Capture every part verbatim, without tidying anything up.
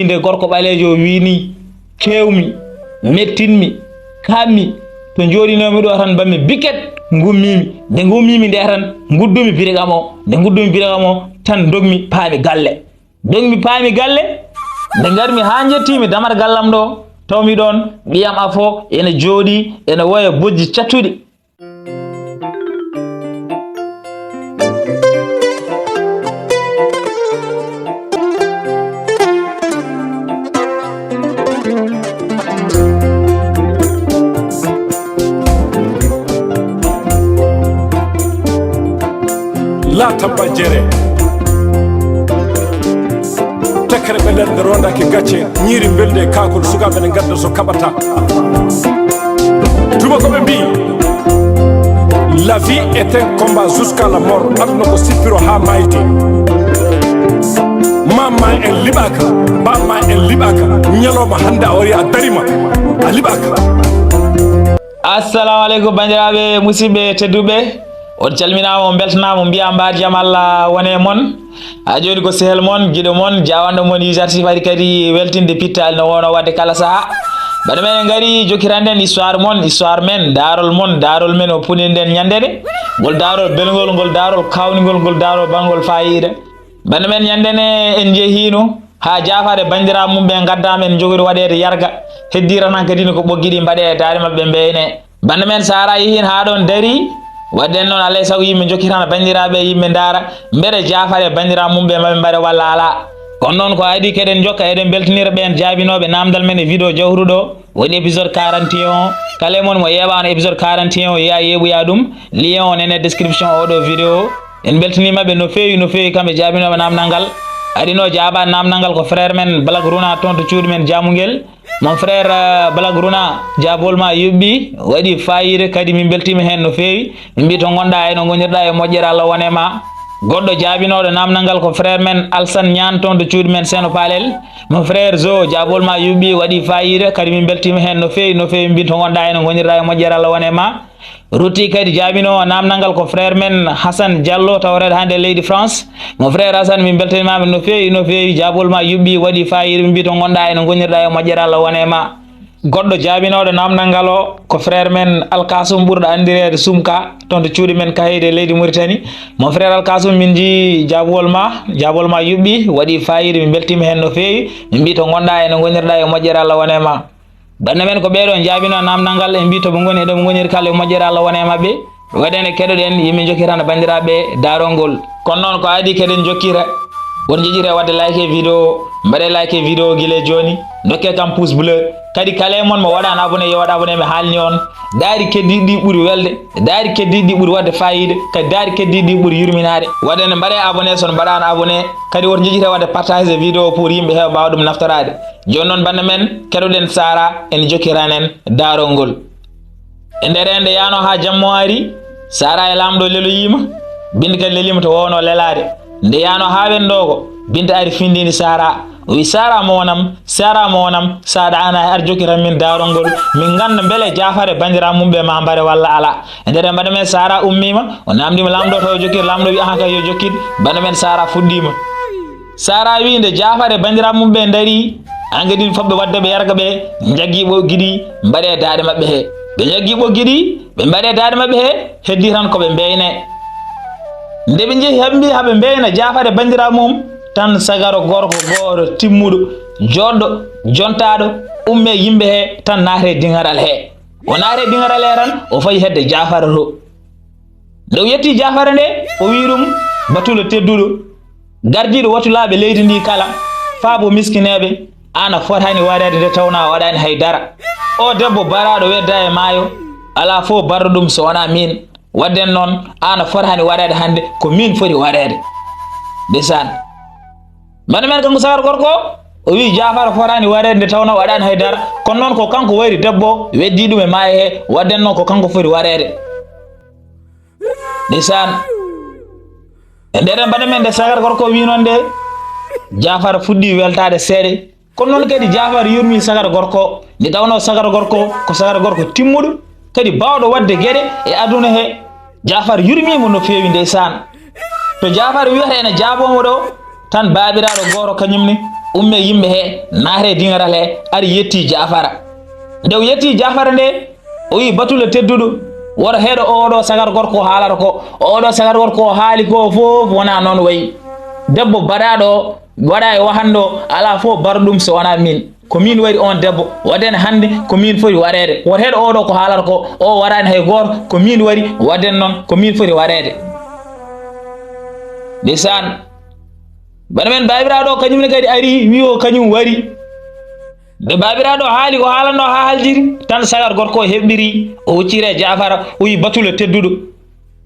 Nde gorko ɓaleejo o wiini, keewmi, mettinmi, kaammi, to njooɗinoomi ɗo tan, mbaɗmi biket, ngummiimi. Nde ngummiimi nde tan, nguddumi birigam o. Nde nguddumi birigam o tan, ndogmi, paami galle. Ndogmi, paami galle. Nde ngarmi haa njettiimi damar gallam ɗo, tawmi ɗoon ɓiyam afo ene jooɗii, ene woya bojji cattuɗi. La tabba jere. Tekkere ɓe nder nde rondake gacce, ñiiri mbelndi e kaakol, sukaaɓe ne ngadda so kaɓata. Tuma ko ɓe mbii, la vie est un combat jusqu'à la mort. Aduna ko sippiro haa maayde. Mamma en liɓaaka, bamma en liɓaaka. Ñalawma hannde a wari a darima, a liɓaaka. Assalamu aleykum, banndiraaɓe, musidɓe tedduɓe. On calminaama, on mbeltanaama, on mbiyaa mbaar jam Allah wone mon. Haa jooni ko sehel mon, giɗo mon, jaawanɗo mon, user six, ari kadi weltinde pittaali no woono waɗde kala sahaa. Bana men en ngari jokkirande en histoire mon, histoire men, daarol mon, daarol men o puɗɗiɗen ñande nde. Ngol daarol belngol, ngol daarol kaawningol, ngol daarol balngol faayiida. Bana men ñande nde en njehiino haa Jaafar e banndiraaɓe mum ɓe ngaddaama en njogori waɗeede yarga. Heddiira tan kadi ne ko ɓoggi ɗi mbaɗee e daande maɓɓe mbeyne. Bannde men Saara yehiino haa ɗoon darii. Waɗde noon, alaa e sago yimɓe njokkitana banndiraaɓe, yimɓe ndaara, mbele Jaafar e banndiraaɓe mum ɓe maɓe mbaɗe walla alaa. Kono noon ko adii keɗen njokka, eɗen mbeltanira ɓeen jaabinooɓe naamndal men e vidéo jawruɗo, woni épisode quarante et un. Kala e mon mo yeeɓaano épisode quarante et un, yeeya yeeɓoya ɗum, lien o nene description oɗo vidéo. En mbeltaniima ɓe no feewi, no feewi, kamɓe jaabinooɓe naamndal ngal. Adinoo jaabaade naamndal ngal ko frère men Black Runa toon to cuuɗi men Jaamungel. Mon frère, euh, Black Runa, jaabol ma yuɓɓi, waɗi faayiida, kadi min mbeltiima heen no feewi. Min mbii to ngonɗaa e no ngonirɗaa e moƴƴere, Allah wone ma. Goɗɗo jaabinooɗo naamndal ngal ko frère men Alsan Ñaan toon to cuuɗi men Seeno Paalel. Mon frère Zo, jaabol ma yuɓɓi, waɗi faayiida, kadi min mbeltiima heen no feewi, no feewi. Min mbii to ngonɗaa e no ngonirɗaa e moƴƴere, Allah wone ma. Rutti kadi jaabinoowo naamndal ngal ko frère men Hassan Diallo, tawreeɗo hannde e leydi France. Mon frère Hassan, min mbeltaniima ma no feewi, no feewi. Jaabol ma yuɓɓi, waɗi faayiida. Min mbii to ngonɗaa e no ngonirɗaa e moƴƴere, Allah wone ma. Goɗɗo jaabinooɗo naamndal ngal o ko frère men Alkasum, ɓurɗo anndireede Sumka, toon to cuuɗi men Kahayɗi e leydi Mauritanie. Mon frère Alkasum, min njii jaabowol ma, jaabowol ma yuɓɓi, waɗi faayiida, min mbeltiima heen no feewi. Min mbii to ngonɗaa e no ngonirɗaa e moƴƴere, Allah wone ma. Bannde men ko ɓeeɗo njaabinoo naamndal ngal, en mbii to ɓe ngoni, eɗo ɓe ngoniri kala e moƴƴere, Allah wone e maɓɓe. Waɗde nde keɗoɗen, yimɓe njokkitana banndiraaɓe daarol ngol. Kono noon ko adii keɗen njokkira, won njiɗiri waɗde like e vidéo, mbaɗe like e vidéo gila e jooni, ndokke kam pouce bleu. Kadi kala e mon mo waɗaani abonné, yo waɗ abonné, mi haalni on. Daari keddiiɗi ɗi ɓuri welde, daari keddiiɗi ɗi ɓuri waɗde faayiida, kadi daari keddiiɗi ɗi ɓuri yurminaade. Waɗde nde mbaɗe abonné so on mbaɗaani abonné, kadi won njiɗiri waɗde partage vidéo pour yimɓe heewa mbaawa ɗum naftoraade. Jooni noon bannde men, keɗoɗen Saara, en jokkiran en daarol ngol. E nder en nde yaano haa jammo ari, Saara e laamɗo leloyiima, Binta kadi leliima to woono lelaade. Nde yaano haa wendoogo, Binta ari findini Saara. O wi, "Saara mo wonam, Saara mo wonam, sa ɗaana ar jokkitan min daarol ngol, min ngannda mbele Jaafar e banndiraaɓe mum ɓe ma mbare walla alaa." E nder en mbaɗa men Saara ummiima, o naamndiima laamɗo to o jokkir, laamɗo wi, "Ahan kay yo jokkit." Mbaɗa men Saara fuɗɗiima. Saara wi nde Jaafar e banndiraaɓe mum ɓe ndarii, aan kadi fof ɓe waɗde ɓe yarga ɓe, njaggii ɓoggi ɗi, mbaɗe daaɗe maɓɓe he. Ɓe njaggii ɓoggi ɗi, ɓe mbaɗe daaɗe maɓɓe he, heddii tan ko ɓe mbeyne. Nde ɓe njehi haa ɓe mbii haa ɓe mbeyna Jaafar e banndiraaɓe mum, tan sagaro gorko gooto timmuɗo, jooɗɗo, jontaaɗo, ummee yimɓe he, tan naatee diŋaral he. O naatee diŋaral he tan, o fayi hedde Jaafar to. Nde o yettii Jaafar nde, o wii ɗum, "Batuulo tedduɗo, gardiiɗo watulaaɓe leydi ndi kala, faabo miskineeɓe, aan a fotaani wareede nde tawnoo a waɗaani hay dara. O debbo baraaɗo wedda e maayo, alaa fof barɗo ɗum so wonaa miin. Waɗde noon, aan a fotaani wareede hannde, ko miin foti wareede." Ndeysaan. Mbaɗa men kanko sagaro gorko o, o wii Jaafar fotaani wareede nde tawnoo waɗaani hay dara. Kono noon ko kanko wayri debbo, weddii ɗum e maayo he, waɗde noon ko kanko foti wareede. Ndeysaan. E nder en mbaɗa men nde sagaro gorko o wii noon nde, Jaafar fuɗɗii weltaade seeɗa. Kono noon kadi Jaafar yurmii sagaro gorko, nde tawnoo sagaro gorko ko sagaro gorko timmuɗo, kadi baawɗo waɗde geɗe e aduna he. Jaafar yurmii mo no feewi ndeysaan. To Jaafar wiyata ene jaaboo mo ɗo, tan baabiraaɗo gooto kañum ne Umme yimɓe he, naate diŋaral he, ari yetti Jaafara. Nde o yetti Jaafara nde, o wi Batula tedduɗo, woto heɗo oɗo sagar gorko haalata ko. Oɗo sagar gorko o haali ko fof wona noon wayi. Debbo baɗaɗo o waɗa e wahande o, ala fof baɗa ɗum so wona min. Ko min waɗi on debbo. Waɗde hannde ko min foti waɗeede. Woto heɗo oɗo ko haalata ko. O waɗani hay gooto. Ko min waɗi. Waɗde noon ko min foti waɗeede. Ndeysaan. Bana men baabiraaɗo o, kañum ne kadi ari, wi o kañum wari. Nde baabiraaɗo haali ko haalanno haa haljiri, tan sagar gorko o heɓɓiri, o hucciri e Jaafara, o wi Batula tedduɗo.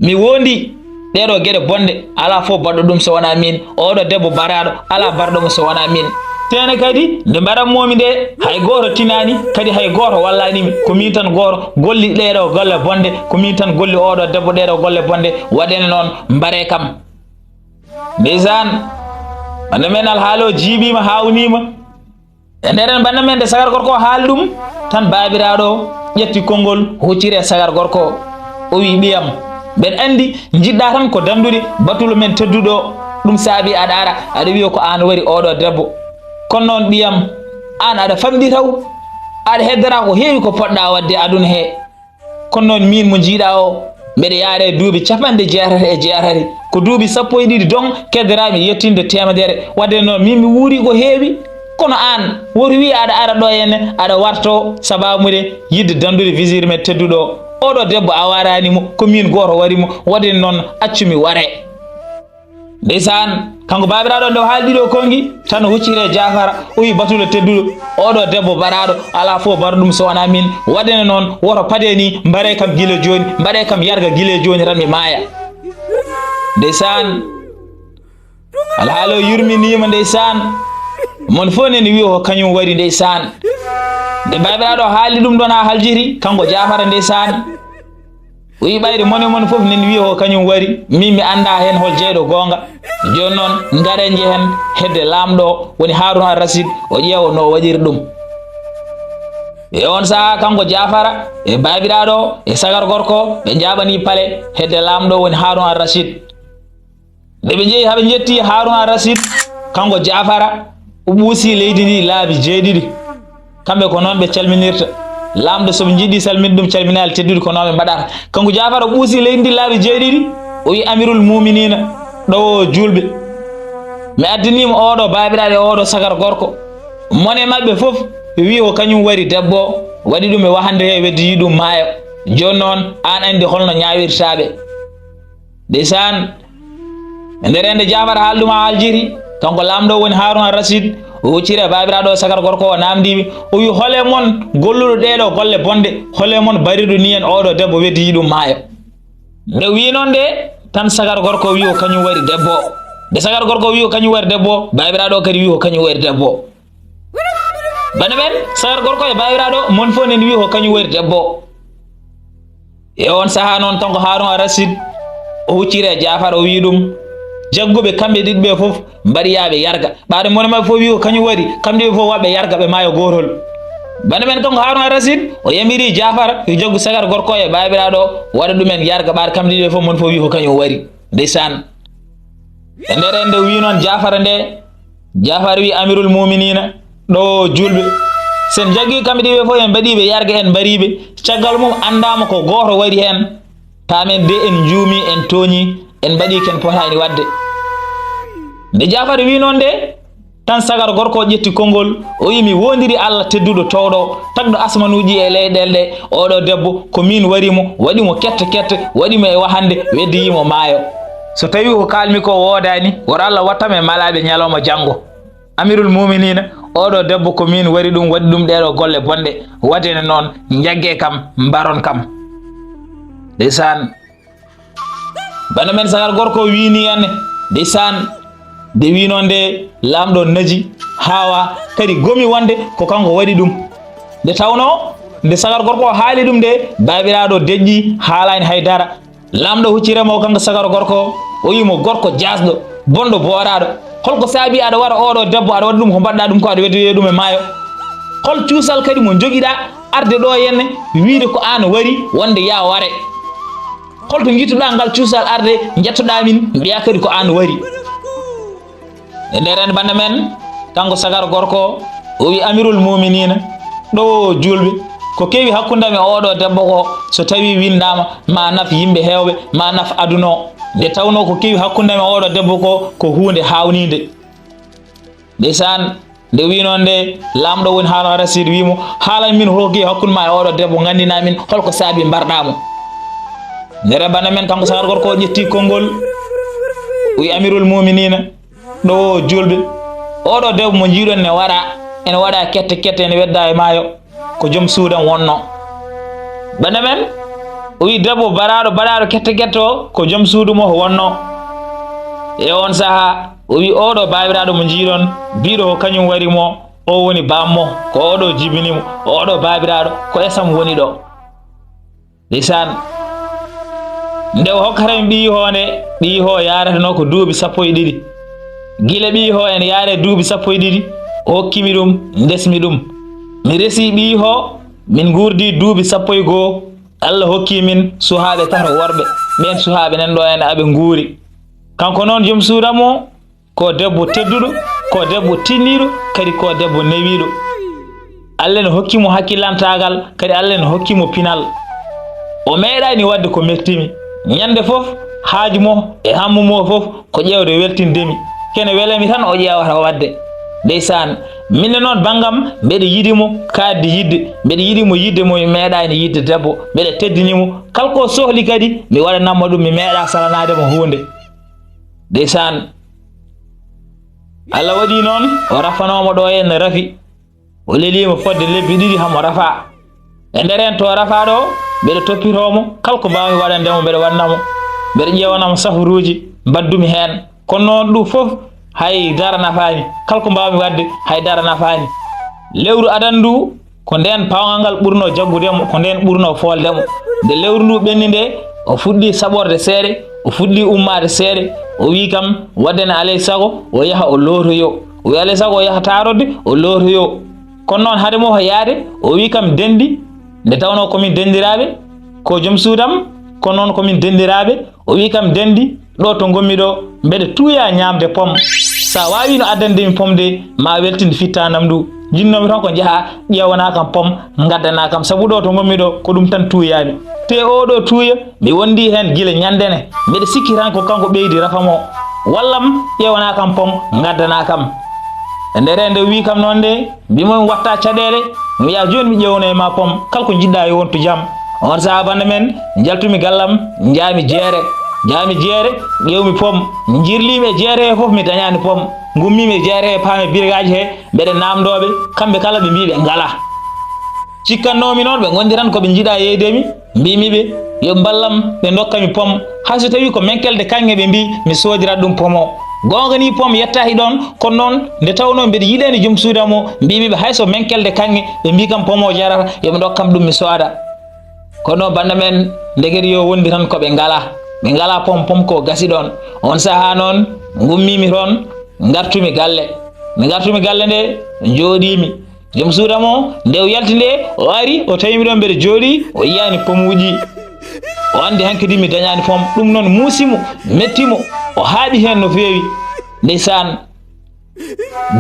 Mi wondi ɗeɗo geɗe bonɗe, ala fof baɗɗo ɗum so wona min. Oɗo debbo baɗaɗo, ala baɗɗo mo so wona min. Tene kadi, nde mbaɗanmomi nde, hay gooto tinani, kadi hay gooto wallani mi. Ko min tan gooto golli ɗeɗo golle bonɗe, ko min tan golli oɗo debbo ɗeɗo golle bonɗe, waɗene noon, mbare kam. Ndeysaan, bana men alhaali o jiiɓiima, haawnima. E nder en bana men nde sagar gorko o haali ɗum, tan baabiraaɗo o ƴetti konngol, hucciri e sagar gorko o. O wi, "Ɓiyam, mbeɗa anndi njiɗɗa tan ko danndude Batula men tedduɗo o. Ɗum saabi aɗa ara, aɗa wiya ko aan wari oɗo debbo. Kono noon, ɓiyam, aan aɗa famɗi taw, aɗa heddora ko heewi ko poɗɗa waɗde aduna he. Kono noon, min mo njiiɗa o, mbeɗa yaara e duuɓi capanɗe jeetati e jeetati. Ko duuɓi sappo e ɗiɗi doŋ keddoraami yettinde teemedere. Waɗde noon, min mi wuuri ko heewi. Kono aan, woto wiy aɗa ara ɗo henne, aɗa warto sabaabu mum yiɗde danndude visir men tedduɗo o. Oɗo debbo a waraani mo, ko min gooto wari mo. Waɗde noon, accu mi ware." Ndeysaan, kanko baabiraaɗo nde o haali ɗiɗo konngi, tan o hucciri e Jaafara, o wi, "Batula tedduɗo, oɗo debbo baɗaɗo, ala fof baɗa ɗum so wona min. Waɗene noon, woto paɗe ni, mbare kam gila jooni, mbaɗe kam yarga gila jooni, tan mi maaya." Ndeysaan, alhaali o yurminiima, ndeysaan. Mon fof nene wi ko kañum wari, ndeysaan. Nde baabiraaɗo haali ɗum ɗon haa haljiti, kanko Jaafara, ndeysaan. O wi ɓayde mone mon fof nen wiya ko kañum wari, min mi annda heen hol jeyɗo goonga. Jooni noon, ngare njehen hedde laamɗo o, woni Haaruna Ar Rasiid, o ƴeewa no o waɗiri ɗum. E on sahaa, kanko Jaafara, e baabiraaɗo o, e sagar gorko o, ɓe njaaɓanii pale hedde laamɗo o, woni Haaruna Ar Rasiid. Nde ɓe njehi haa ɓe njetti Haaruna Rasiid, kanko Jaafara, o ɓuusi leydi ndi laabi jeeɗiɗi. Kamɓe ko noon ɓe calminirta. Laamɗo so ɓe njiɗi salminde ɗum calminaali tedduɗi, ko noon ɓe mbaɗata. Kanko Jaafara o ɓuusi leydi ndi laabi jeeɗiɗi, o wi, "Amirul Muuminiina, ɗowo juulɓe, mi addaniima oɗo baabiraaɗo e oɗo sagar gorko. Mone maɓɓe fof wi ko kañum wari debbo o, waɗi ɗum e wahande he, weddi yi ɗum maayo. Jooni noon, aan anndi holno ñaawirtaa ɓe." Ndeysaan, e nder heen nde Jaafar haali ɗum haa haljiti, kanko laamɗo woni Haaruna Rasiid, o hucciri e baabiraaɗo o sagar gorko o, naamndii ɓe, o wi, "Hol e mon golluɗo ɗeeɗo golle bonɗe? Hol e mon baɗirɗo ni en oɗo debbo weddi yi ɗum maayo?" Nde wi noon nde, tan sagar gorko o wi ko kañum wari debbo o. Nde sagar gorko o wi ko kañum wari debbo o, baabiraaɗo o kadi wi ko kañum wari debbo o. Bana men, sagar gorko e baabiraaɗo, mon fof nani wi ko kañum wari debbo o. E on sahaa noon, kanko Haaruna Rasiid, o hucciri e Jaafar, o wi ɗum, "Jagguɓe kamɓe ɗiɗi ɓe fof, mbaɗiyaa ɓe yarga. Ɓaade mone maɓɓe fof wi ko kañum wari, kamɓe ɗiɗi ɓe fof waɗ ɓe yarga, ɓe maayo gootol." Bana men, kanko Haaruna Rasiid, o yamiri Jaafar, yo jaggu sagar gorko e baabiraaɗo o, waɗa ɗumen yarga, ɓaade kamɓe ɗiɗi ɓe fof, mon fof wi ko kañum wari. Ndeysaan. E nder en nde wi noon Jaafar nde, Jaafar wi, "Amirul Muuminiina, ɗowo juulɓe, sen jaggi kamɓe ɗiɗi ɓe fof, en mbaɗii ɓe yarga, en mbarii ɓe. Caggal mum anndaama ko gooto waɗi heen. Taa men de en njuumi, en tooñi, en mbaɗii ken potaani waɗde." Nde Jaafar wi noon nde, tan sagar gorko o ƴetti konngol, o wi, "Mi woondiri Allah tedduɗo toowɗo, tagɗo asmanuuji e leyɗeele ɗe, oɗo debbo ko min wari mo, waɗi mo kette kette, waɗi mo e wahande, weddi yi mo maayo. So tawii ko kaalmi ko woodaani, woto Allah wattam e malaaɓe ñalawma janngo. Amirul Muuminiina, oɗo debbo ko min wari ɗum, waɗi ɗum ɗeeɗo golle bonɗe, waɗene noon, njagge kam, mbaron kam." Ndeysaan. Bana men sagar gorko wiini en, ndeysaan, nde wiino nde, laamɗo naji, haawa, kadi gomi wonde ko kanko waɗi ɗum. Nde tawnoo, nde sagar gorko o haali ɗum nde, baabiraaɗo deƴƴi, haalaani hay dara. Laamɗo hucciree mo kanko sagar gorko o, o wi mo, "Gorko jaasɗo, bonɗo booɗaaɗo. Holko saabi aɗa wara oɗo debbo, aɗa waɗa ɗum ko mbaɗɗa ɗum ko, aɗa weddoyee ɗum e maayo? Hol cuusal kadi mo njogiɗaa arde ɗo henne wiide ko aan wari wonde yaa ware? Holto ngittuɗaa ngal cuusal arde njettoɗaa min, mbiyaa kadi ko aan wari?" E nder en bana men, Kanko sagar gorko o, o wi: "Amirul muminina, ɗo o julɓe, ko kewi hakkunde am e oɗo debbo ko, so tawi winndama, ma naf yimɓe hewɓe, ma naf aduna o. Nde tawno ko kewi hakkunde am e oɗo debbo ko, ko huunde hawnide." Ndeysaan, nde wi noon nde, laamɗo woni haala Arasiidu wi mo: "Haalan min ko kewi hakkunde ma e oɗo debbo, nganndina min holko saabi mbarɗa mo." Ndere bana men, kanko sagar gorko o ƴetti konngol, o wi: "Amirul muminina, ɗo o julɓe, oɗo debbo mo njiiɗon ne waɗa, ene waɗa kette kette, ene wedda e maayo, ko joom suudam wonno." Bana men, o wi: "Debbo baraɗo, baɗaɗo kette kette o, ko joom suudu mo wonno." E on saha, o wi: "Oɗo baabiraɗo mo njiiɗon, biɗo ko kañum waɗi mo, o woni bammo, ko oɗo jibini mo, oɗo baabiraɗo, ko esam woni ɗo." Ndeysaan. Nde o hokkata mi ɓiyi ho nde, ɓiyi ho yaratano ko duuɓi sappo e ɗiɗi. Gila ɓiyi ho ene yaare duuɓi sappo e ɗiɗi, o hokkimi ɗum, ndesmi ɗum. Mi resi ɓiyi ho, min nguurdi duuɓi sappo e goo. Allah hokki min suhaaɓe tato worɓe. Ɓeen suhaaɓe nan ɗo ene aɓe nguuri. Kanko noon, joom suudu am o, ko debbo tedduɗo, ko debbo tinniiɗo, kadi ko debbo newiiɗo. Allah ne hokki mo hakkillantaagal, kadi Allah ne hokki mo pinal. O meeɗaani waɗde ko mettimi. Ñande fof, haaju mo e hammu mo fof ko ƴeewde weltinde mi. Kene wela mi tan o ƴeewata waɗde. Ndeysaan, minne noon banngam, mbeɗa yiɗi mo kaaɗdi yiɗde, mbeɗa yiɗi mo yiɗde mo mi meeɗaani yiɗde debbo, mbeɗa teddini mo. Kala ko sohli kadi, mi waɗanat mo ɗum, mi meeɗa salanaade mo huunde. Ndeysaan, Allah waɗi noon, o rafanooma ɗo heen no rafi. O leliima fodde lebbi ɗiɗi hamo rafa. E nder heen to rafa ɗo, mbeɗa toppitoo mo, kala ko mbaawmi waɗande mo, mbeɗa waɗna mo. Mbeɗa ƴeewana mo safaruuji mbaɗdumi heen. Kono noon ɗum fof hay dara nafaani. Kala ko mbaawmi waɗde, hay dara nafaani. Lewru adan ndu, ko ndeen pawngal ngal ɓurnoo jaggude mo, ko ndeen ɓurnoo foolde mo. Nde lewru ndu ɓenni nde, o fuɗɗi saɓorde seeɗa, o fuɗɗi ummaade seeɗa, o wii kam waɗde ne alay sago o yaha o lootoyoo. O wii alay sago o yaha taarorde, o lootoyoo. Kono noon hade mo yaade, o wii kam: "Denndi, nde tawnoo ko min denndiraaɓe, ko joom suudam, kono noon ko min denndiraaɓe." O wii kam: "Denndi, ɗo to ngonmi ɗo, mbeɗa tuuya ñaamde pom. So a waawiino addande mi pom de, ma weltin fittaanam ndu. Njinnoomi tan ko njaha ƴeewana kam pom, ngaddana kam. Sabu ɗo to ngonmi ɗo, ko ɗum tan tuuyaami. Te oo ɗo tuuya, mi wondi heen gila ñande ne. Mbeɗa sikki tan ko kanko ɓeydi rafa mo. Wallam ƴeewana kam pom, ngaddana kam." E nder heen nde wii kam noon nde, mbimo mi watta caɗeele, mi wiya jooni mi ƴeewno e ma pom, kala ko njiɗɗa yo wontu jam. On saha bannda men, njaltumi gallam, njaami jeere. Njaami jeere, ƴeewmi pom. Njirliimi e jeere he fof, mi dañaani pom. Ngummiimi e jeere he, paami birgaaji he, mbeɗa naamndooɓe, kamɓe kala ɓe mbii ɓe ngalaa. Cikkannoomi noon ɓe ngondi tan ko ɓe njiɗa yeeyde mi, mbiimi ɓe yo ɓe mballam, ɓe ndokka mi pom. Hay so tawi ko menkelde kaŋŋe ɓe mbii, mi soodirat ɗum pom o. Goonga ni, pom yettaaki ɗoon, kono noon nde tawnoo mbeɗa yiɗani joom suudu am o, mbiimi ɓe hay so menkelde kaŋŋe ɓe mbii kam pom o jarata, yo ɓe ndokkam ɗum mi sooda. Kono bannda men, ndekete yo wondi tan ko ɓe ngalaa. Ɓe ngalaa pom, pom ko gasi ɗoon. On sahaa noon, ngummiimi toon, ngartumi galle. Nde ngartumi galle nde, njooɗiimi. Joom suudu am o, nde o yalti nde, o ari, o tawi mi ɗoon mbeɗa jooɗii, o yiyaani pomuuji. O anndi hankadi mi dañaani pom. Ɗum noon muusi mo, metti mo, o haaɗi heen no feewi. Ndeysaan,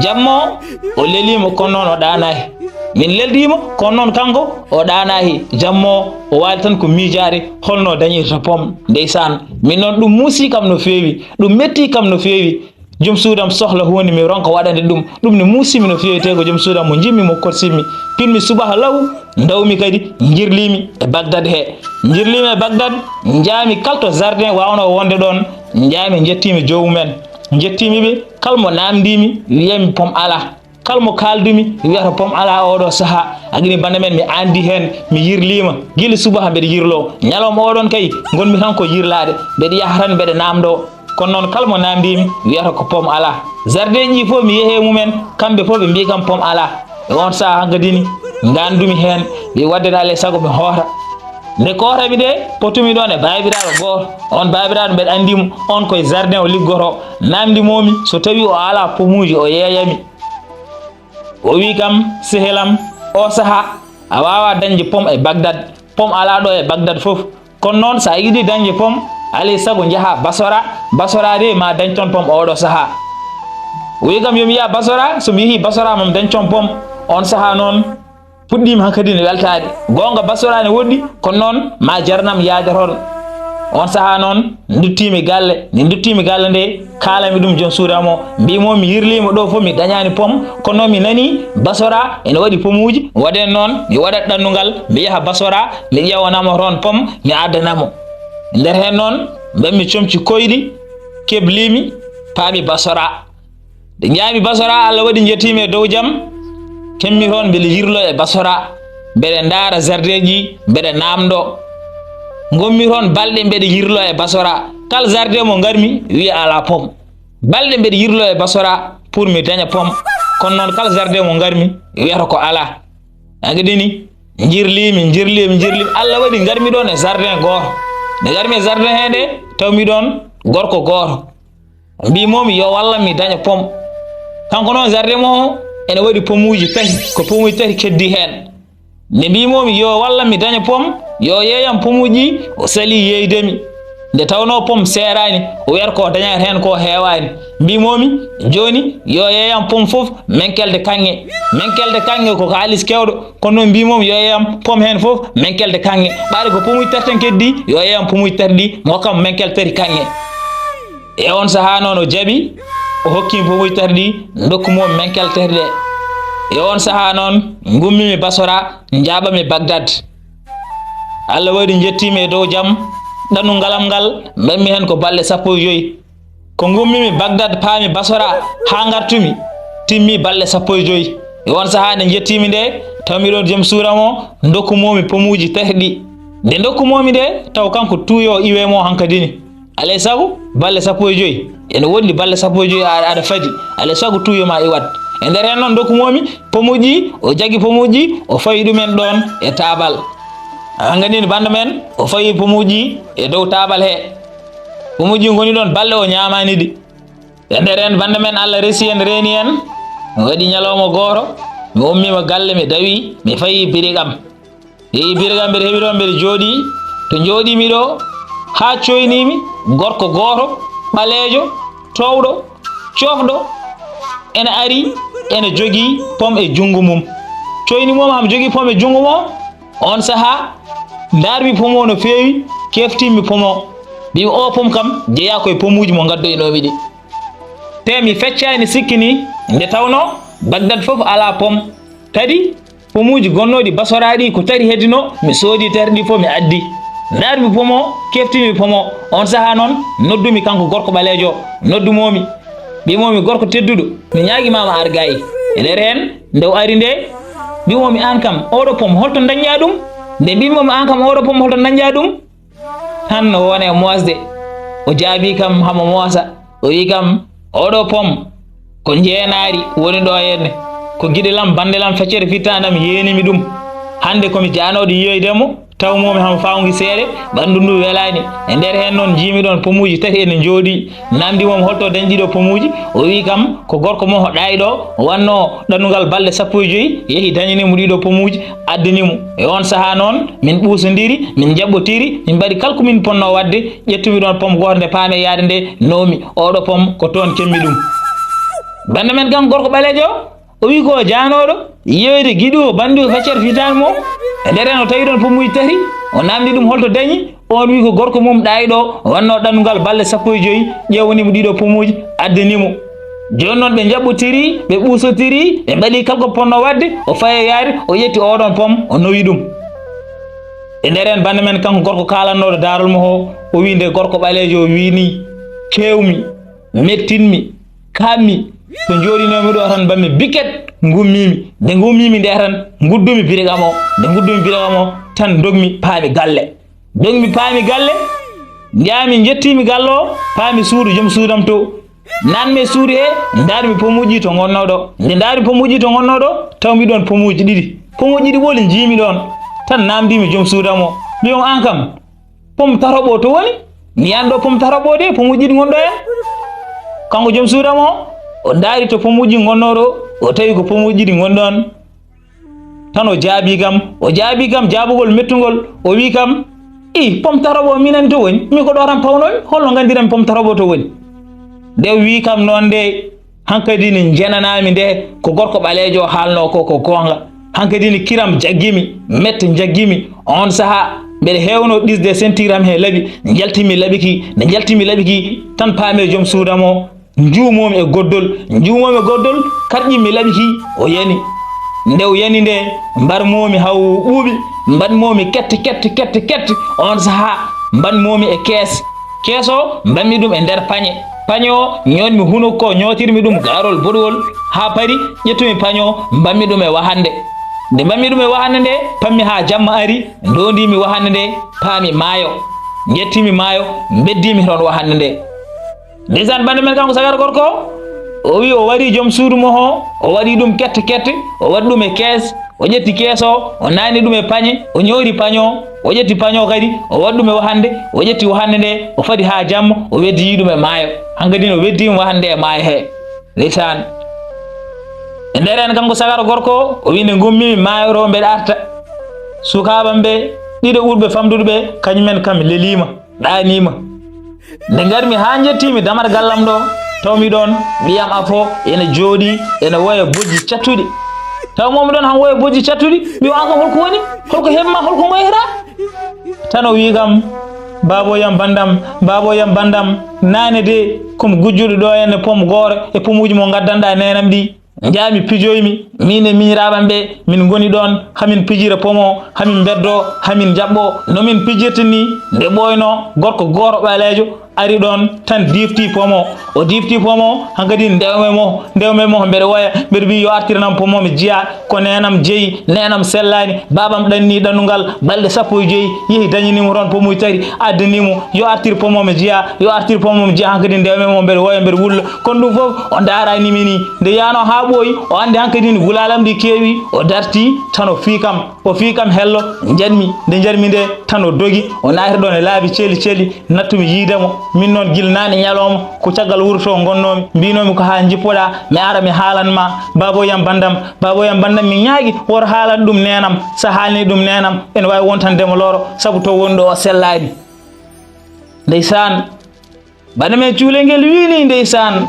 jamma o, o leliima, kono noon o ɗaanaaki. Min leldiima, kono noon kanko o ɗaanaaki. Jamma o, o waali tan ko miijaade holno dañirta pom. Ndeysaan, min noon ɗum muusi kam no feewi, ɗum metti kam no feewi. Joom suudu am sohla huunde, mi ronka waɗande ɗum. Ɗum ne muusimi no feewi, tawi ko joom suudu am mo njiɗmi, mo korsinmi. Pinmi subaka law, ndawmi kadi, njirliimi e Bagdad he. Njirliimi e Bagdad, njaami kala to jardin waawnoo wonde ɗoon, njaami, njettiimi joomum en. Njettiimi ɓe, kala mo naamndiimi, wiyatmi pom alaa. Kala mo kaaldumi, wiyata pom alaa oo ɗoo sahaa. Agini bannda men, mi anndi heen, mi yirliima. Gila subaka mbeɗa yirloo. Ñalawma oo ɗoon kay, ngonmi tan ko yirlaade. Mbeɗa yaha tan, mbeɗa naamndoo. Kono noon, kala mo naamndiimi, wiyata ko pom alaa. Jardin ji fof mi yehi e mum en, kamɓe fof ɓe mbii kam pom alaa. E oon sahaa hankadi ni, ngaanndumi heen, ɓe waɗde alaa e sago mi hoota. Nde kootaami nde, potumi ɗoon e baabiraaɗo gooto. Oon baabiraaɗo mbeɗa anndi mo, oon ko e jardin o liggotoo. Naamndimoomi, so tawii o alaa pomuuji, o yeeyami. O wii kam, sehil am, oo sahaa, a waawaa dañde pom e Bagdad. Pom alaa ɗo e Bagdad fof. Kono noon, so a yiɗi dañde pom, alaa e sago njahaa Basora. Basora de, ma dañ toon pom oo ɗoo sahaa. O wi kam yo mi yaha Basora, so mi yehi Basora mami dañ com pom. On saha noon puɗɗiimi hankadi ne weltaade. Goonga Basora ne woɗɗi, kono noon ma jarnam yaade toon. On saha noon nduttiimi galle, nde nduttiimi galle nde kaalami ɗum joom suudu am o. Mbimo mi yirliima ɗo fof mi dañaani pom, kono mi nani Basora ene waɗi pomuuji, waɗen noon mi waɗat ɗannungal mi yaha Basora mi ƴeewanamo toon pom mi addanamo. Nder heen noon mbaɗmi comci koyɗi, kebliimi, paami Basora. Nde njaami Basora, Allah waɗi njettiimi e dow jam, kemmi toon mbeɗa yirlo e Basora, mbeɗa ndaara zardeeji, mbeɗa naamndo. Ngonmi toon balɗe mbeɗa yirlo e Basora, kala zarde mo ngarmi wiya alaa pom. Balɗe mbeɗa yirlo e Basora pour mi daña pom, kono noon kala zarde mo ngarmi wiyata ko alaa. Hankadi ni njirliimi, njirliimi, njirliimi, Allah waɗi ngarmi ɗoon e jardin gooto. Nde ngarmi e jardin hee nde tawmi ɗoon gorko gooto. Mbimomi yo wallam mi daña pom. Kanko noon jardin mo o ene waɗi pomuuji tati, ko pomuuji tati keddi heen. Nde mbimomi yo wallam mi daña pom, yo yeeyam pomuuji, o sali yeeydemi. Nde tawnoo pom seeraani, o wiyata ko dañata heen ko heewaani. Mbimomi jooni yo yeeyam pom fof menkelde kaŋŋe. Menkelde kaŋŋe ko kaalis keewɗo, kono noon mbimomi yo yeeyam pom heen fof menkelde kaŋŋe. Ɓaade ko pomuuji tati tan keddi, yo yeeyam pomuuji tati ɗi, mi hokkamo menkelde tati kaŋŋe. E on saha noon o jaɓi, o hokki mi pomuuji tati ɗi, ndokku mo menkelde tati ɗe. E on saha noon ngummimi Basora, njaaɓami Bagdad. Allah waɗi njettiimi e dow jam, ɗannungal am ngal mbaɗmi heen ko balɗe sappo e joy. Ko ngummimi Bagdad paami Basora haa ngartumi, timmi balɗe sappo e joy. E on saha nde njettiimi nde, tawmi ɗoon joom suudu am o, ndokku momi pomuuji tati ɗi. Nde ndokku momi nde, taw kanko tuuyo iwe mo hankadi ni. Alay sago balɗe sappo e joy ene woɗɗi, balɗe sappo e joy a- aɗa fadi. Alay sago tuuyo ma iwat. E nder heen noon ndokku momi pomuuji, o jagi pomuuji, o fawi ɗumen ɗoon e taabal. Hankadi ni bannda men, o fawi pomuuji e dow taabal he. Pomuuji ngoni ɗoon balɗe o ñaamaani ɗi. E nder heen bannda men Allah resi en, reeni en. Mi waɗi ñalawma gooto, mi ummiima galle, mi dawi, mi fayi birig am. Yehi birig am, mbeɗa heɓi ɗoon, mbeɗa jooɗii. To njooɗiimi ɗo, haa cooyniimi, gorko gooto, ɓaleejo, toowɗo, cofɗo, ene ari, ene jogii pom e junngo mum. Cooyni mum hamo jogii pom e junngo mum. On saha, ndaarmi pom o no feewi, keftinmi pom o. Mbimi o pom kam jeyaa ko e pomuuji mo ngaddoynoomi ɗi. Te mi feccaani sikki ni, nde tawnoo Bagdad fof alaa pom. Kadi pomuuji gonnooɗi Basora ɗi ko tati heddino, mi soodi tati ɗi fof mi addi. Ndaarmi pom o, keftinmi pom o. On saha noon noddumi kanko gorko ɓaleejo o, noddumomi. Mbimomi gorko tedduɗo, mi ñaagimaama ar gaayi. E nder heen nde o ari nde, mbimomi aan kam oɗo pom holto dañƴaa ɗum? Nde mbimomi aan kam oɗo pom holto dañƴaa ɗum? Tan no wona e moosde. O jaabii kam hamo moosa. O wi kam oɗo pom ko njeenaari woni ɗo henne. Ko giɗel am, banndel am, feccere fittaande am yeenimi ɗum. Hannde ko mi jaanooɗo yiyoyde mo, taw momi hamo fawngi seeɗe, ɓanndu ndu welaani. E nder heen noon njiimi ɗoon pomuuji tati ene njooɗii. Namndi momi holto dañi ɗiɗo pomuuji? O wi kam ko gorko mo o ɗaayɗo, o wannoo ɗannungal balɗe sappo e joy, yehi dañani mo ɗiɗo pomuuji, addani mo. E on saha noon min ɓuusondiri, min njaɓɓotiri, min mbaɗi kala ko min ponnoo waɗde, ƴettumi ɗoon pom gooto nde paami e yaade nde, noomi oɗo pom ko toon kemmi ɗum. Bannda men kanko gorko ɓaleejo o, o wi ko o jaanooɗo yiyoyde giɗo o, banndu o, feccere fittaande mo. E nder heen o tawi ɗoon pomuuji tati, o namndi ɗum holto dañi, oon wi ko gorko mum ɗaayɗo, o wannoo ɗannungal balɗe sappo e joy, ƴeewani mo ɗiɗo pomuuji, addani mo. Jooni noon ɓe njaɓɓotiri, ɓe ɓuusotiri, ɓe mbaɗi kala ko ponnoo waɗde, o fayi e yaade, o ƴetti oɗoon pom, o nowi ɗum. E nder heen bannda men kanko gorko kaalannooɗo daarol mo o, o wi nde gorko ɓaleejo o wi ni, keewmi, mettinmi, kaammi, so njooɗinoomi ɗo tan mbaɗmi biket, ngummiimi. Nde ngummiimi nde tan nguddumi birig am o, nde nguddumi birig am o tan ndogmi paami galle. Ndogmi paami galle, njaami njettiimi galle o, paami suudu joom suudu am to. Naatmi e suudu he, ndaarmi pomuuji to ngonnoo ɗo. Nde ndaarmi pomuuji to ngonnoo ɗo, tawmi ɗoon pomuuji ɗiɗi. Pomuuji ɗiɗi ɓoli njiimi ɗoon. Tan naamndiimi joom suudu am o. Mbiyam aan kam, pom tato ɓo to woni? Mi yiyaani ɗo pom tato ɓo de, pomuuji ɗiɗi ngon ɗo heen. Kanko joom suudu am o, o ndaari to pomuuji ngonnoo ɗo, o tawi ko pomuuji ɗiɗi ngon ɗoon. Tan o jaabii kam, o jaabii kam jaabugol mettungol, o wii kam, "Ih, pom tato ɓo minen to woni? Min ko ɗo tan pawnoomi, holno nganndiranmi pom tato ɓo to woni?" Nde o wii kam noon nde, Hankadi ne njenanaami nde ko gorko ɓaleejo haalnoo ko, ko goonga. Hankadi ne kiram jaggimi, mette njaggimi. On sahaa, mbeɗa heewnoo ɗisde sentir am he laɓi. Njaltimi laɓi ki, nde njaltimi laɓi ki, tan paami joom suudu am o, njuumoomi e goddol, njuumoomi e goddol, karƴimmi laɓi ki, o yani. Nde o yani nde, mbarmoomi haa o ɓuuɓi, mbaɗmoomi kette, kette, kette, kette. On sahaa, mbaɗmoomi e kees. Kees o, mbaɗmi ɗum e nder pañe. Pañe o, ñootmi hunuko, ñootirmi ɗum gaarol boɗuwol, haa paari, ƴettumi pañe o, mbaɗmi ɗum e wahannde. Nde mbaɗmi ɗum e wahannde nde, pammi haa jamma ari, ndoondiimi wahannde nde, paami maayo. Njettiimi maayo, mbeddiimi toon wahannde nde. Ndeysaan, bannde men kanko sagara gorko o, o wi o wari joom suudu mo o, o waɗi ɗum kette kette, o waɗi ɗum e kees, o ƴetti kees o, o naatni ɗum e pañe, o ñoori pañe o, o ƴetti pañe o kadi, o waɗi ɗum e wahannde, o ƴetti wahannde nde, o fadi haa jamma, o weddii ɗum e maayo. Hankadi o weddiima wahannde e maayo he. Ndeysaan. E nder en kanko sagara gorko o, o wi nde ngummimi maayo ɗo mbeɗa arta. Sukaaɓe am ɓe ɗiɗo ɓurɓe famɗude ɓe, kañum en kam leliima, ɗaaniima. Nde ngarmi haa njettiimi damal gallam ɗo, tawmi ɗoon ɓiyam afo ene jooɗii, ene woya bojji cattuɗi. Taw momi ɗoon han woya bojji cattuɗi, mi o an kam holko woni? Holko hemma? Holko ngoyata? Tan o wi kam, baabo yam banndam, baabo yam banndam, naane de komi gujjuɗo ɗo henne pom gooro e pomuuji mo ngaddanɗaa neenam ɗi. Njaami pijoymi, miin e miñiraaɓe am ɓe, min ngoni ɗoon, hamin pijira pomo, hamin mbeddo, hamin njaɓɓo. No min pijirta ni, nde ɓooyno, gorko gooto ɓaleejo ari ɗoon, tan diifti pomo. O diifti pomo, hankadi ndewme mo, ndewme mo, mbeɗa woya, mbeɗa wiya yo artiranam pomo, mi jiya, ko neenam jeyi, neenam sellaani, baabam ɗanni ɗannungal, balɗe sappo e joyi, yehi dañani mo toon pomuuji tati, addani mo, yo artir pomo, mi jiya, yo artir pomo, mi jiya, hankadi ndewme mo, mbeɗa woya, mbeɗa wulla. Kono ɗum fof, o ndaaraani mi ni. Nde yaano haa ɓooyi, o anndi hankadi ni gulaalam ɗi keewi, o darti, tan o fii kam. O fii kam hello, njanmi. Nde njanmi nde, tan o dogi, o naati ɗoon e laabi celi celi, nattumi yiide mo. Min noon gila naane ñalooma, ko caggal wuro to ngonnoomi, mbiinoomi ko haa njippoɗaa, mi ara mi haalan ma, baabo yam banndam, baabo yam banndam, mi ñaagi, woto haalan ɗum neenam, so a haalni ɗum neenam, ene waawi wontande mo loro, sabu to woni ɗo o sellaani. Ndeysaan. Bana men cuulel ngel wiini, ndeysaan.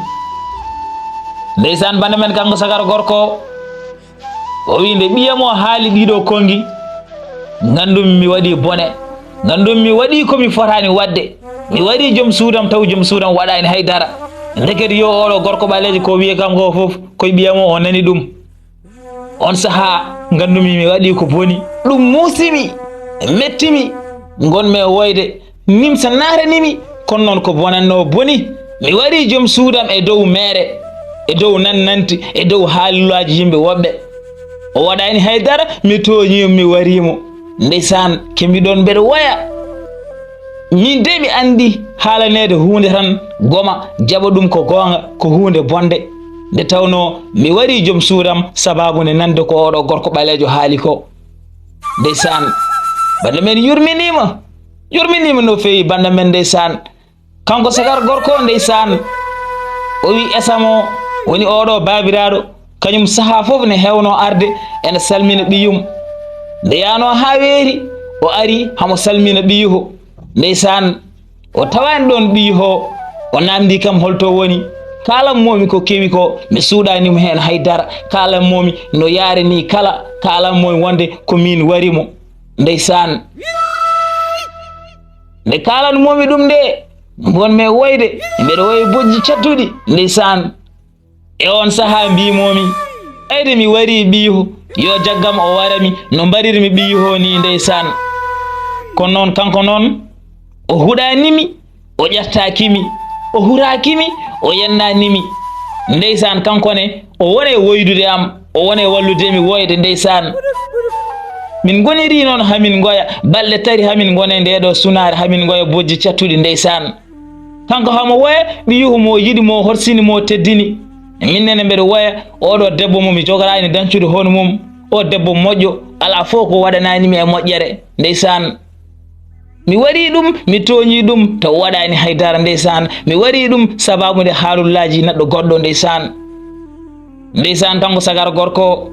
Ndeysaan, bana men kanko sagara gorko, o wi nde ɓiyam o haali ɗiɗo konngi, nganndumi mi waɗi bone, nganndumi mi waɗi ko mi fotaani waɗde. Mi wari joom suudam, taw joom suudam waɗaani hay dara. Ndekete yo oɗo gorko ɓaleejo ko wiye kam ko fof, koye ɓiyam o, o nani ɗum. On sahaa nganndumi mi waɗi ko boni. Ɗum muusimi, mettimi, ngonmi e woyde, nimsa naatanimi, kono noon ko bonannoo boni. Mi warii joom suudam e dow meere, e dow nannanti, e dow haalulaaji yimɓe woɓɓe. O waɗaani hay dara, mi tooñii mo, mi warii mo. Ndeysaan, ke mi ɗoon mbeɗa woya. Min de mi anndi haalaneede huunde tan, goma, jaɓa ɗum ko goonga, ko huunde bonde. Nde tawnoo mi warii joom suudam sabaabu nde nande ko oɗo gorko ɓaleejo haali ko. Ndeysaan, bannda men yurminiima, yurminiima no feewi bannda men ndeysaan. Kanko sagar gorko ndeysaan, o wi esam o woni oɗo baabiraaɗo, kañum sahaa fof ne heewnoo arde ene salmina ɓiyum. Nde yaanoo haa weeti, o ari hamo salmina ɓiyuho. Ndeysaan, o tawaani ɗoon ɓiyuho, o naamndii kam holto woni. Kaalan moomi ko kewi ko, mi suuɗaani mo heen hay dara. Kaalan moomi no yaare nii kala, kaalan moomi wonde ko miin wari mo. Ndeysaan. Nde kaalan moomi ɗum nde, ngonmi e woyde, mbeɗa woya bojji cattuɗi, ndeysaan. E oon sahaa mbiimoomi, ɓayde mi warii ɓiyuho, yo jaggam o wara mi no mbarirmi ɓiyuho nii, ndeysaan. Kono noon, kanko noon, o huɗaani mi, o ƴattaaki mi, o huraaki mi, o yennaani mi. Ndeysaan, kanko ne, o woni e woydude am, o woni e wallude mi woyde, ndeysaan. Min ngonirii noon, hamin ngoya, balɗe tati hamin ngona e ndee ɗoo sunaare, hamin ngoya bojji cattuɗi, ndeysaan. Kanko hamo woya, ɓiyuho mo yiɗi, mo horsini, mo teddini. Min nene mbeɗa woya, oɗo debbo mo mi jogoraani dancude hono mum, o debbo moƴƴo, alaa fof ko waɗanaani mi e moƴƴere, ndeysaan. Mi warii ɗum, mi tooñii ɗum, taw waɗaani hay dara, ndeysaan. Mi warii ɗum sabaabu nde haalullaaji neɗɗo goɗɗo, ndeysaan. Ndeysaan, kanko sagar gorko,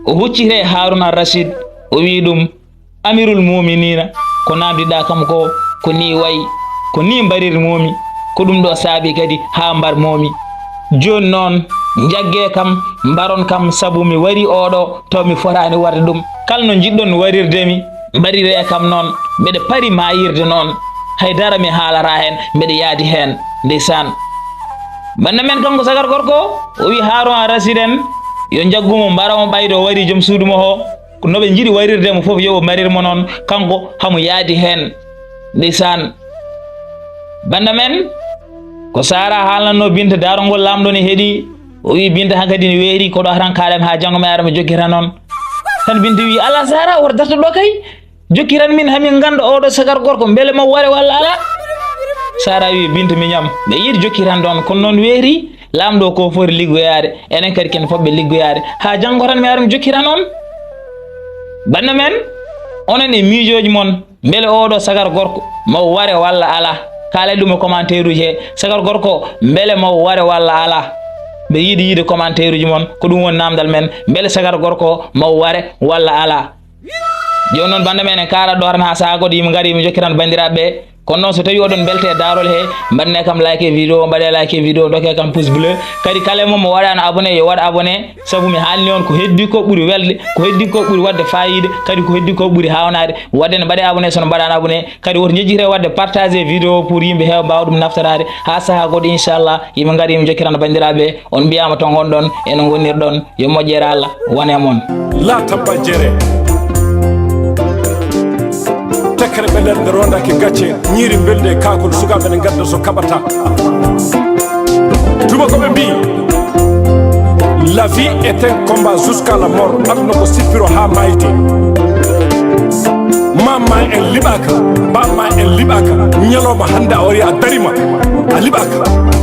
o hucciti e Haaruna Racid, o wii ɗum, Amirul Muuminiina, ko naamndiɗaa kam ko, ko nii wayi, ko nii mbarirmoomi, ko ɗum ɗo saabi kadi haa mbarmoomi. Jooni noon, Njaggee kam, mbaron kam, sabu mi warii oɗo to mi fotaani warde ɗum. Kala no njiɗɗon warirde mi, mbariree kam noon. Mbeɗa pari maayirde noon. Hay dara mi haalataa heen, mbeɗa yaadi heen. Ndeysaan. Bannda men kanko sagar gorko, o wi Haaruna Rasid en, yo njaggu mo, mbara mo ɓayde o warii joom suudu mo o. Ko no ɓe njiɗi warirde mo fof, yo ɓe mbarir mo noon, kanko hamo yaadi heen. Ndeysaan. Bannda men, ko Sara haalnatnoo Binta, daarol ngol Laamɗo ne heɗii, o wi Binta, hankadi ne weeri, ko ɗo tan kaaɗam haa janngo mi ara mi jokkita noon. Tan Binta wi, "Alaa Sara, woto darto ɗo kay. Jokkitan min, hamin ngannda oɗo sagar gorko, mbele mo ware walla alaa." Sara wi, "Binta miñam, ɓe yiɗi jokkitan ɗoon, kono noon weeri, Laamɗo ko foti liggoyaade, enen kadi ken fotɓe liggoyaade. Haa janngo tan mi ara mi jokkitan on." Bannda men, onon e miijooji mon, mbele oɗo sagar gorko mo ware walla alaa? Kaalay ɗum e commentaire uji he. Sagar gorko, mbele mo ware walla alaa? Ɓe yiɗi yiide commentaire uji mon, ko ɗum woni naamndal men, mbele sagar gorko mo ware walla alaa? Jooni noon, bannda men, en kaalat ɗo tan haa sahaa goɗɗo yimɓe ngari, yimɓe njokkitan banndiraaɓe ɓe. Kono noon, so tawii oɗon mbeltee daarol he, mbaɗnee kam like e vidéo, mbaɗee like e vidéo, ndokkee kam pouce bleu. Kadi kala e mon mo waɗaano abonné, yo waɗ abonné, sabu mi haalni on ko heddi ko ɓuri welde, ko heddi ko ɓuri waɗde faayiida, kadi ko heddi ko ɓuri haawnaade. Waɗde ne mbaɗee abonné, so no mbaɗaano abonné, kadi woto njejjitee waɗde partagé vidéo pour yimɓe heewa mbaawa ɗum naftoraade. Haa sahaa goɗɗo, inchallah, yimɓe ngari, yimɓe njokkitana banndiraaɓe ɓe. On mbiyaama to ngonɗon, eno ngonirɗon, yo moƴƴere Allah wone e mon. Laata ba jere. Tekkere ɓe nder nde rondake gacce, ñiiri mbelde e kaakol, sukaaɓe ne ngadda so kaɓata. Tuma ko ɓe mbii, la vie est un combat jusqu'à la mort. Aduna ko sippiro haa maayde. Mamma en liɓaaka, bamma en liɓaaka. Ñalawma hannde a wari a darima, a liɓaaka.